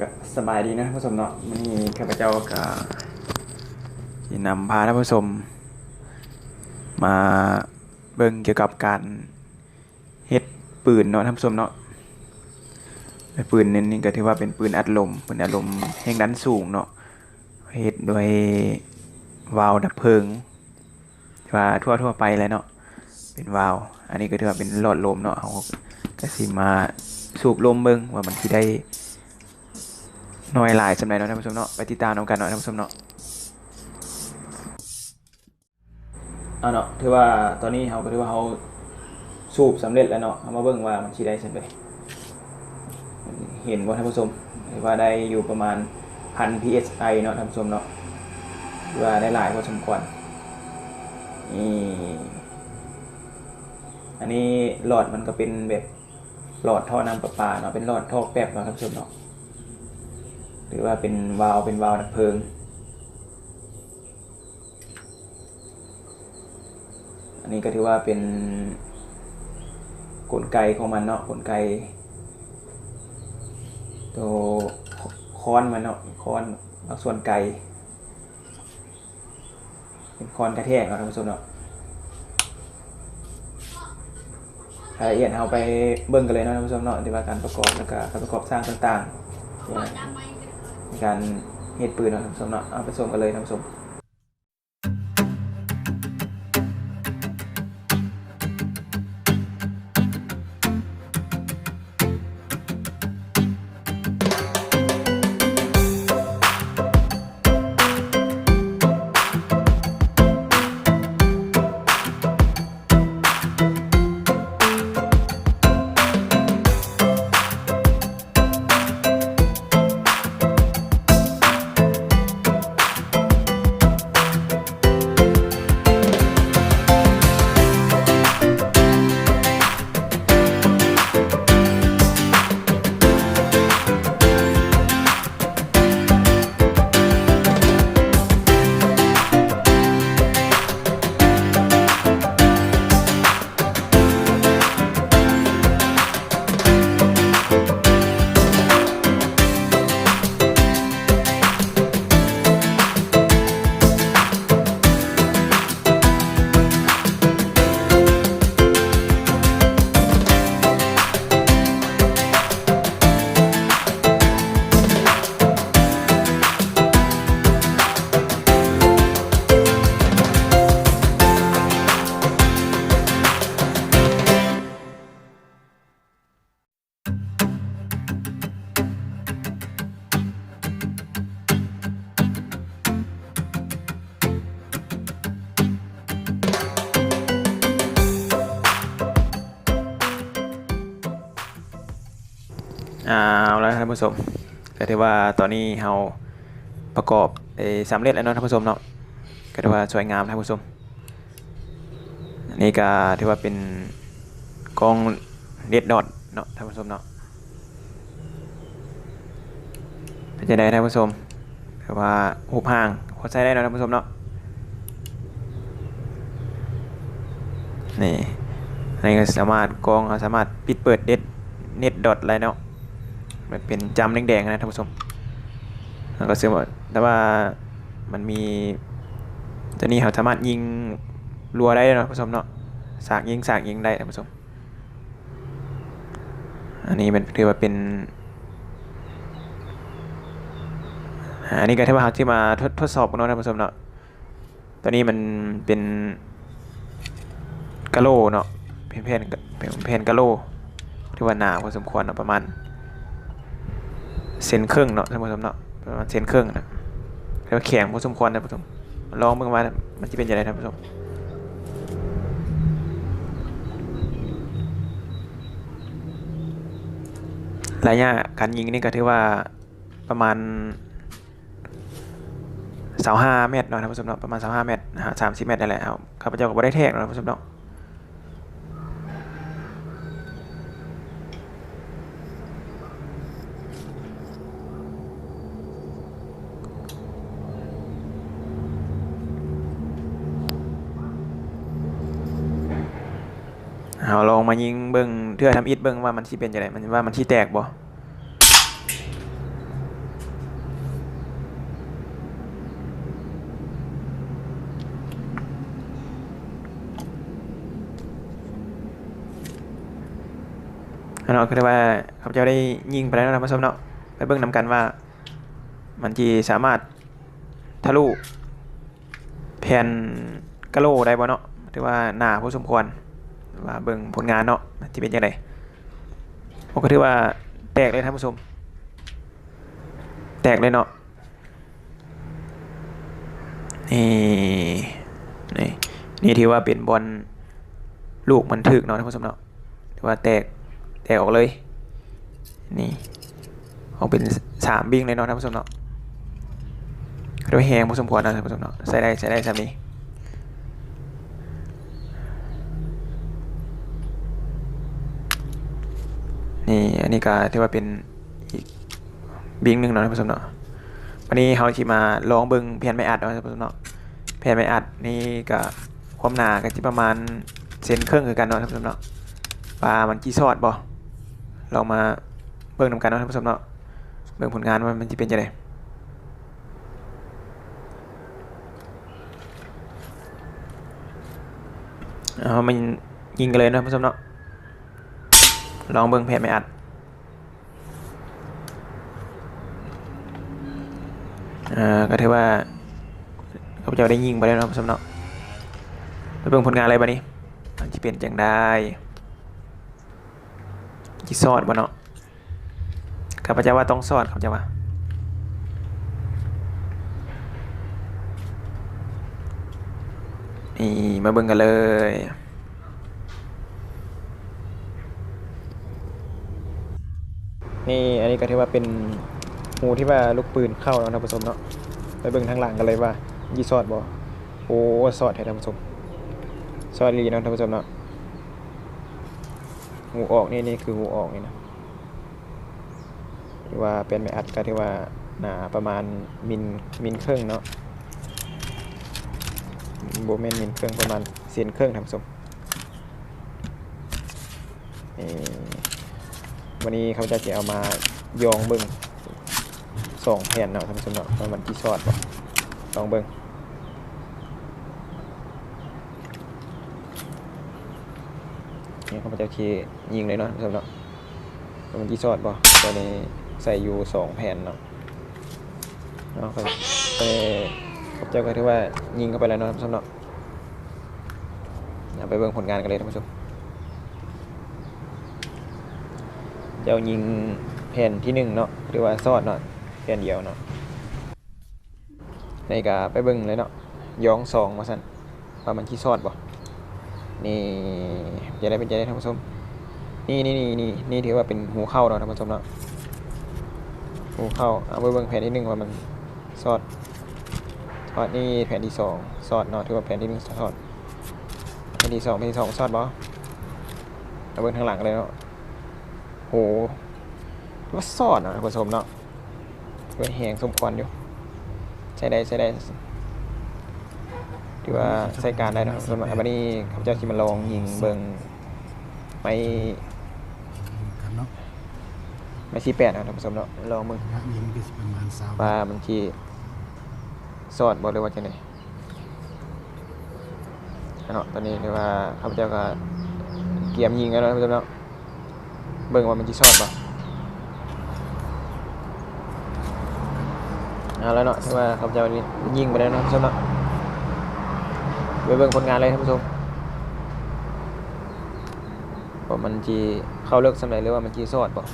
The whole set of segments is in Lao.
ກະສະບາຍດີນະທ່ານຜູ້ຊົມເນາະ, ມື້ນີ້ຂ້າພະເຈົ້າກະຊິນຳພາທ່ານຜູ້ຊົມມາເບິ່ງກ່ຽວກັບການເຮັດປືນເນາະທ່ານຜູ້ຊົມເນາະ. ແລະ ປືນນີ້ກະຖືວ່າເປັນປືນອັດລົມ, ປືນອັດລົມແຮງດັນສູງເນາະ, ເຮັດດ້ວຍວາວດັບເພີງ ທີ່ວ່າທົ່ວໆໄປແຫຼະເນາະ, ເປັນວາວ. ອັນນີ້ກໍຖືວ່າເປັນຫຼອດລົມເນາະ, ເຮົາກໍຊິມາສູບລົມເບິ່ງວ່າມັນຊິໄດ້ໜ້ອຍຫຼາຍສ່ຳໃດເນາະທ່ານຜູ້ຊົມເນາະ. ໄປຕິດຕາມນຳກັນເນາະທ່ານຜູ້ຊົມເນາະ. ເອົາເນາະ, ຖືວ່າຕອນນີ້ເຮົາກໍຖືວ່າເຮົາສູບສຳເລັດແລ້ວເນາະ, ເຮົາມາເບິ່ງວ່າມັນຊິໄດ້ສ່ຳໃດ. ເຫັນບໍ່ທ່ານຜູ້ຊົມ? ຖືວ່າໄດ້ຢູ່ປະມານພັນ PSI ເນາະທ່ານຜູ້ຊົມເນາະ, ຖືວ່າໄດ້ຫຼາຍພໍສົມຄວນ. ນີ້ ອັນນີ້ຫຼອດມັນກໍເປັນແບບຫຼອດທໍ່ນ້ຳປະປາເນາະ, ເປັນຫຼອດທໍ່ແປັບເນາະທ່ານຜູ້ຊົມເນາະ, ຫຼືວ່າເປັນວາວ, ເປັນວາວດັບເພີງ. ອັນນີ້ກໍຖືວ່າເປັນກົນໄກຂອງມັນເນາະ, ກົນໄກໂຕຄ້ອນມັນເນາະ, ຄ້ອນພາກສ່ວນໄກ ເປັນຄ້ອນກະແທກເນາະທ່ານຜູ້ຊົມເນາະ. ລາຍລະອຽດເຮົາໄປເບິ່ງກັນເລີຍເນາະທ່ານຜູ້ຊົມເນາະ, ທີ່ວ່າການປະກອບ ແລ້ວກະການປະກອບສ້າງຕ່າງໆ ໃນການເຮັດປືນເນາະທ່ານຜູ້ຊົມເນາະ. ເອົາໄປຊົມກັນເລີຍທ່ານຜູ້ຊົມ. ເອົາລະທ່ານຜູ້ຊົມ, ກໍຖືວ່າຕອນນີ້ເຮົາປະກອບໄດ້ສຳເລັດແລ້ວເນາະທ່ານຜູ້ຊົມເນາະ, ກໍຖືວ່າສວຍງາມທ່ານຜູ້ຊົມ. ອັນນີ້ກໍຖືວ່າເປັນກ້ອງເດັດດອດເນາະທ່ານຜູ້ຊົມເນາະ. ເປັນຈັ່ງໃດທ່ານຜູ້ຊົມ? ຄືວ່າຮູບຮ່າງພໍໃຊ້ໄດ້ເນາະທ່ານຜູ້ຊົມເນາະ. ນີ້ ອັນນີ້ກໍສາມາດ ກ້ອງເຮົາສາມາດປິດເປີດເດັດ ເດັດດອດໄດ້ເນາະ, ມັນເປັນຈ້ຳແດງໆນະທ່ານຜູ້ຊົມ. ແລ້ວກໍເຊິ່ງວ່າ ແຕ່ວ່າມັນມີ ຕົວນີ້ເຮົາສາມາດຍິງລົວໄດ້ເນາະທ່ານຜູ້ຊົມເນາະ, ສາກຍິງ ສາກຍິງໄດ້ທ່ານຜູ້ຊົມ. ອັນນີ້ມັນຖືວ່າເປັນ ອັນນີ້ກໍຖືວ່າເຮົາຊິມາທົດ ທົດສອບເບິ່ງເນາະທ່ານຜູ້ຊົມເນາະ. ຕົວນີ້ມັນເປັນກະໂຫຼເນາະ, ເປັນແຜ່ນ ເປັນແຜ່ນກະໂຫຼ ຖືວ່າໜາພໍສົມຄວນເນາະ, ປະມານເຊັນເຄິ່ງເນາະທ່ານຜູ້ຊົມເນາະ, ປະມານເຊັນເຄິ່ງນະ, ແຕ່ວ່າແຂງພໍສົມຄວນນະທ່ານຜູ້ຊົມ. ລອງເບິ່ງວ່າມັນຊິເປັນຈັ່ງໃດທ່ານຜູ້ຊົມ. ໄລຍະການຍິງນີ້ກໍຖືວ່າປະມານຊາວຫ້າແມັດເນາະທ່ານຜູ້ຊົມເນາະ, ປະມານຊາວຫ້າແມັດ ຫາ ສາມສິບແມັດນີ້ແຫຼະ. ຂ້າພະເຈົ້າກໍບໍ່ໄດ້ແທກເນາະທ່ານຜູ້ຊົມເນາະ. ເຮົາລອງມາຍິງເບິ່ງເທື່ອທຳອິດເບິ່ງວ່າມັນຊິເປັນຈັ່ງໃດ, ມັນ ວ່າມັນຊິແຕກບໍ່. ເນາະ ຄືວ່າຂ້າພະເຈົ້າໄດ້ຍິງໄປແລ້ວເນາະທ່ານຜູ້ຊົມເນາະ ໄປເບິ່ງນຳກັນວ່າມັນຊິສາມາດທະລຸແຜ່ນກະໂຫຼໄດ້ບໍ່ເນາະ ຖືວ່າໜາພໍສົມຄວນ ວ່າເບິ່ງຜົນງານເນາະ ມັນຊິເປັນຈັ່ງໃດ. ໂອ້ ກໍຖືວ່າແຕກເລີຍທ່ານຜູ້ຊົມ ແຕກເລີຍເນາະ. ນີ້ ນີ້ ນີ້ຖືວ່າເປັນບ່ອນລູກມັນຖືກເນາະທ່ານຜູ້ຊົມເນາະ ຖືວ່າແຕກ ແຕກອອກເລີຍ ນີ້ ອອກເປັນສາມບິ້ງເລີຍເນາະທ່ານຜູ້ຊົມເນາະ ຖືວ່າແຮງພໍສົມຄວນເນາະທ່ານຜູ້ຊົມເນາະ ໃຊ້ໄດ້ ໃຊ້ໄດ້ຊ່ຳນີ້. ນີ້ ອັນນີ້ກໍຖືວ່າເປັນອີກ ບິ້ງໜຶ່ງເນາະທ່ານຜູ້ຊົມເນາະ. ບາດນີ້ເຮົາຊິມາລອງເບິ່ງແຜ່ນໄມ້ອັດເນາະທ່ານຜູ້ຊົມເນາະ ແຜ່ນໄມ້ອັດນີ້ກະຄວາມໜາກະຊິປະມານເຊັນເຄິ່ງຄືກັນເນາະທ່ານຜູ້ຊົມເນາະ ວ່າມັນຊິຊອດບໍ່ ລອງມາເບິ່ງນຳກັນເນາະທ່ານຜູ້ຊົມເນາະ ເບິ່ງຜົນງານວ່າມັນຊິເປັນຈັ່ງໃດ. ເອົາ ມາຍິງກັນເລີຍເນາະທ່ານຜູ້ຊົມເນາະ ລອງເບິ່ງແຜ່ນໄມ້ອັດ. ເອີ ກໍຖືວ່າຂ້າພະເຈົ້າໄດ້ຍິງໄປແລ້ວເນາະທ່ານຜູ້ຊົມເນາະ ໄປເບິ່ງຜົນງານເລີຍບາດນີ້ ມັນຊິເປັນຈັ່ງໃດ ຊິຊອດບໍ່ເນາະ. ຂ້າພະເຈົ້າວ່າຕ້ອງຊອດ ຂ້າພະເຈົ້າວ່າ ນີ້ ມາເບິ່ງກັນເລີຍ. ນີ້ ອັນນີ້ກໍຖືວ່າເປັນຮູທີ່ວ່າລູກປືນເຂົ້າເນາະທ່ານຜູ້ຊົມເນາະ ໄປເບິ່ງທາງຫຼັງກັນເລີຍວ່າຊິຊອດບໍ່. ໂອ້ ຊອດແທ້ທ່ານຜູ້ຊົມ ຊອດອີ່ຫຼີເນາະທ່ານຜູ້ຊົມເນາະ. ຮູອອກນີ້ ນີ້ຄືຮູອອກນີ້ນະ ຖືວ່າແຜ່ນໄມ້ອັດກໍຖືວ່າໜາປະມານມິນ ມິນເຄິ່ງເນາະ ບໍ່ແມ່ນມິນເຄິ່ງ ປະມານເຊັນເຄິ່ງທ່ານຜູ້ຊົມ. ເອີ ວັນນີ້ຂ້າພະເຈົ້າຊິເອົາມາຢອງເບິ່ງສອງແຜ່ນເນາະທ່ານຜູ້ຊົມເນາະ ວ່າມັນຊິຊອດບໍ່ ລອງເບິ່ງ. ນີ້ຂ້າພະເຈົ້າຊິຍິງເລີຍເນາະທ່ານຜູ້ຊົມເນາະ ວ່າມັນຊິຊອດບໍ່. ຕອນນີ້ໃສ່ຢູ່ສອງແຜ່ນເນາະ ເນາະ ເອີ ຂ້າພະເຈົ້າກໍຖືວ່າຍິງເຂົ້າໄປແລ້ວເນາະທ່ານຜູ້ຊົມເນາະ. ເອົາໄປເບິ່ງຜົນງານກັນເລີຍທ່ານຜູ້ຊົມ. ເຈົ້າຍິງແຜ່ນທີໜຶ່ງເນາະ ຖືວ່າຊອດເນາະ ແຜ່ນດຽວເນາະ. ນີ້ກະໄປເບິ່ງເລີຍເນາະ ຢອງສອງວ່າຊັ້ນ ວ່າມັນຊິຊອດບໍ່. ນີ້ ຈະໄດ້ເປັນ ຈະໄດ້ທ່ານຜູ້ຊົມ. ນີ້ ນີ້ ນີ້ ນີ້ ນີ້ຖືວ່າເປັນຮູເຂົ້າເນາະທ່ານຜູ້ຊົມເນາະ ຮູເຂົ້າ. ເອົາໄປເບິ່ງແຜ່ນທີໜຶ່ງວ່າມັນຊອດ ຊອດ. ນີ້ແຜ່ນທີສອງຊອດເນາະ ຖືວ່າແຜ່ນທີໜຶ່ງຊອດ. ແຜ່ນທີສອງ ແຜ່ນທີສອງຊອດບໍ່. ເອົາເບິ່ງທາງຫຼັງເລີຍເນາະ. ໂຫ ຖືວ່າຊອດເນາະທ່ານຜູ້ຊົມເນາະ. ເອີ ແຮງສົມຄວນຢູ່ ໃຊ້ໄດ້ ໃຊ້ໄດ້ ຖືວ່າໃຊ້ການໄດ້ເນາະ. ສ່ວນມາກບັດນີ້ຂ້າພະເຈົ້າຊິມາລອງຍິງເບິ່ງໄມ້ ກັນເນາະ ໄມ້ສີ່ແປດເນາະທ່ານຜູ້ຊົມເນາະ ລອງເບິ່ງ ຍິງກໍຊິປະມານຊາວ ວ່າມັນຊິຊອດບໍ່ ຫຼືວ່າຈັ່ງໃດ. ເນາະ ຕອນນີ້ຖືວ່າຂ້າພະເຈົ້າກໍກຽມຍິງແລ້ວເນາະທ່ານຜູ້ຊົມເນາະ ເບິ່ງວ່າມັນຊິຊອດບໍ່. ເອົາລະເນາະ ຖືວ່າຂ້າພະເຈົ້າຍິງໄປແລ້ວເນາະທ່ານຜູ້ຊົມເນາະ ໄປເບິ່ງຜົນງານເລີຍທ່ານຜູ້ຊົມ ວ່າມັນຊິເຂົ້າເລິກສ່ຳໃດ ຫຼືວ່າມັນຊິຊອດບໍ່.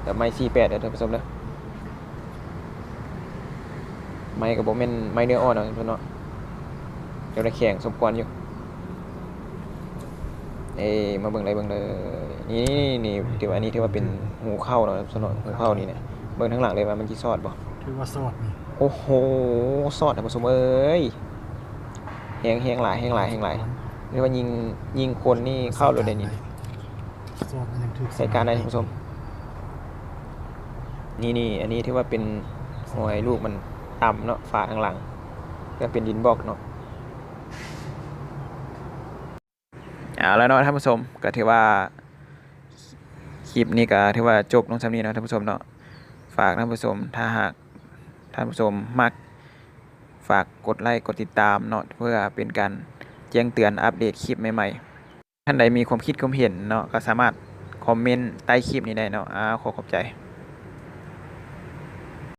ແບບໄມ້ສີ່ແປດເດີທ່ານຜູ້ຊົມເດີ. ໄມ້ກໍບໍ່ແມ່ນໄມ້ເນື້ອອ່ອນເນາະ ເນາະ ຍັງໄດ້ແຂງສົມຄວນຢູ່. ເອີ ມາເບິ່ງໄດ້ເບິ່ງເດີ ນີ້ ນີ້ ນີ້ ຖືວ່າ ອັນນີ້ຖືວ່າເປັນຮູເຂົ້າເນາະ ສ່ວນເນາະ ຮູເຂົ້ານີ້ນະ ເບິ່ງທາງຫຼັງເລີຍວ່າມັນຊິຊອດບໍ່. ຖືວ່າຊອດນີ້ ໂອ້ໂຫ ຊອດທ່ານຜູ້ຊົມເອີຍ ແຮງ ແຮງຫຼາຍ ແຮງຫຼາຍ ແຮງຫຼາຍ ຫຼືວ່າຍິງ ຍິງຄົນນີ້ເຂົ້າໂລດໄດ໋ນີ້. ໃຊ້ການໄດ້ທ່ານຜູ້ຊົມ. ນີ້ ນີ້ ອັນນີ້ຖືວ່າເປັນຮອຍລູກມັນຕຳເນາະ ຝາທາງຫຼັງ ກໍເປັນດິນບລັອກເນາະ. ເອົາລະເນາະທ່ານຜູ້ຊົມ ກໍຖືວ່າຄລິບນີ້ກໍຖືວ່າຈົບລົງສ່ຳນີ້ເນາະທ່ານຜູ້ຊົມເນາະ. ຝາກທ່ານຜູ້ຊົມ ຖ້າຫາກທ່ານຜູ້ຊົມມັກ ຝາກກົດໄລ້ ກົດຕິດຕາມເນາະ ເພື່ອເປັນການແຈ້ງເຕືອນອັບເດດຄລິບໃໝ່ໆ. ທ່ານໃດມີຄວາມຄິດຄວາມເຫັນເນາະ ກໍສາມາດ ຄອມເມັນໃຕ້ຄລິບນີ້ໄດ້ເນາະ. ອາ ຂໍຂອບໃຈ.